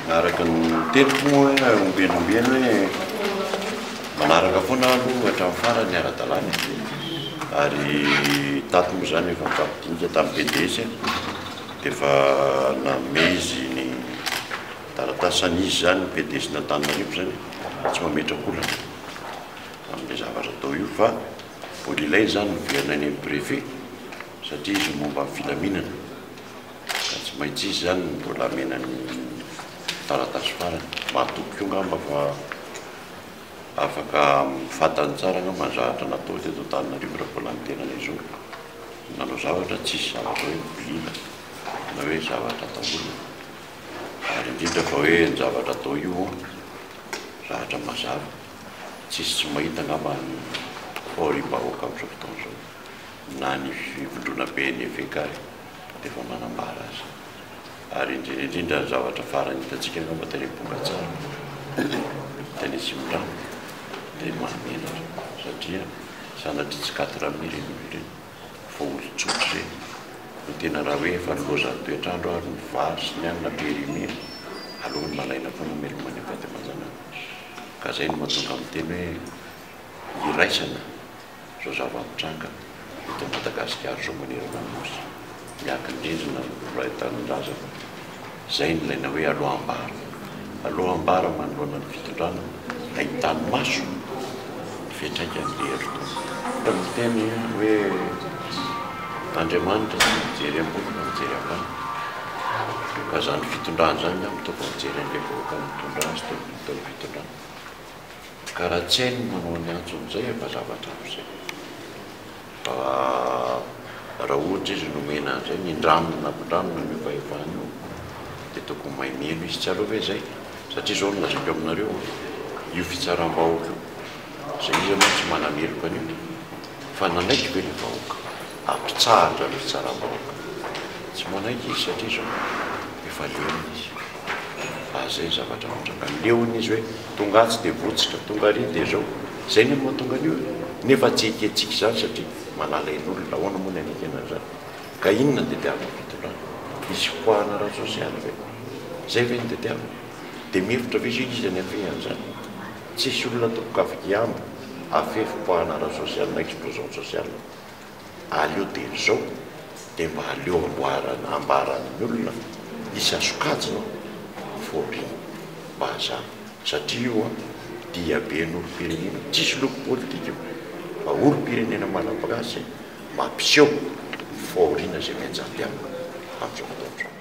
Araka ny teniko moa hoe ombieny ombieny hoe manaraka foana aho aloha hatramin'ny farany ara-dalàna e. Ary tato moa izany efa nifampidinika tamin'ny PDS dia efa nanome izy ny taratasy izany, izy izany ny PDS-n'Antananarivo izany tsy mametra-kolana amin'ilay zavatra atao io fa mbola ilaina izany miverina any amin'ny préfet satria izy momba ny filaminana. Ka tsy maintsy izy izany no mbola hamena ny taratasy farany. Mahatoky koa angamba fa afaka fantany tsara angamba ny zavatra natao teto Antananarivo raha mbola ny tenany izao nanao zavatra tsisy zavatra hoe viliana na hoe zavatra atahorana. Ary indrindra fa hoe ny zavatra atao io zavatra mazava. Tsisy tsy mahita angamba ny fahoriam-bahoaka amin'izao fotoana izao na ny fivondronam-ben'ny eveka ary. dia efa manambara azy. Ary indrindra indrindra ny zavatra farany hitantsika angamba tany Ambohitsara, tany Atsimondrano, dia mahamenatra satria sanatria tsy quatre mille ireny olona ireny fa olon-tsotra ireny no tena raha hoe efa nilaozan'ny toetr'andro ary ny vary sy ny hanina périmé, aleo ny malaina foana meloma any am-paty aman-janany. Ka izay no mahatonga miteny hoe iraisana. Izao zava-mitranga eto Madagasikara izao manerana ny Nosy, miankin-drindrina ny mpiray tanindrazana. Izay no ilaina hoe aleo ambara. Aleo ambara manoloana ny fitondrana ahitany maso ny fiantraikan'ilay herintaona. Miteny hoe Andriamanitra tsy mijery ambony fa mijery ambany. Ka izany fitondrana izany angamba tokony mijery an'ilay vahoaka mitondra azy teo amin'ny fitondrana. Ka raha tsy hainy ny manao ny antso amin'izay efa zavatra hafa izay. Fa raha ohatra izy nomena an'izay, nindramina nampindramina an'io fahefana io, dia tokony mahay mihaino izy. Tsy aleo ve izay? Satria izao no lazaiko aminareo an, io fitsaram-bahoaka io, izay iza moa tsy manameloka an'io? Fa nanaiky ve ilay vahoaka hampitsahatra ny fitsaram-bahoaka? Tsy manaiky izy satria izao efa leona izy. Fa zay ny zavatra mitranga. Leona izy hoe tonga atsy dia votsitra, tonga ary dia zao. Zay no mahatonga an'io e. Nefa tsy ekentsika izany satria manala ain'olona. Ahoana moa ny hanekena an'izany? Ka inona no tadiavin'ny fitondrana? Hisy fipoahana ara-tsosialy ve? Zay ve no tadiaviny? Dia mihevitra ve izy hoe iza ny hafehy an'izany? Tsisy olona tompoko afaka hihambo hafehy fipoahana ara-tsosialy na explosion sociale. Aleo dia izao dia mba aleo amboarana ambaran'ny olona isa-sokajiny ny fahoriana mba hazava satria io an diaben'olom-pirenena tsisy loko politika io fa olom-pirenena malagasy mampiseho ny fahoriana izay mianjady aminy amin'izao fotoana izao.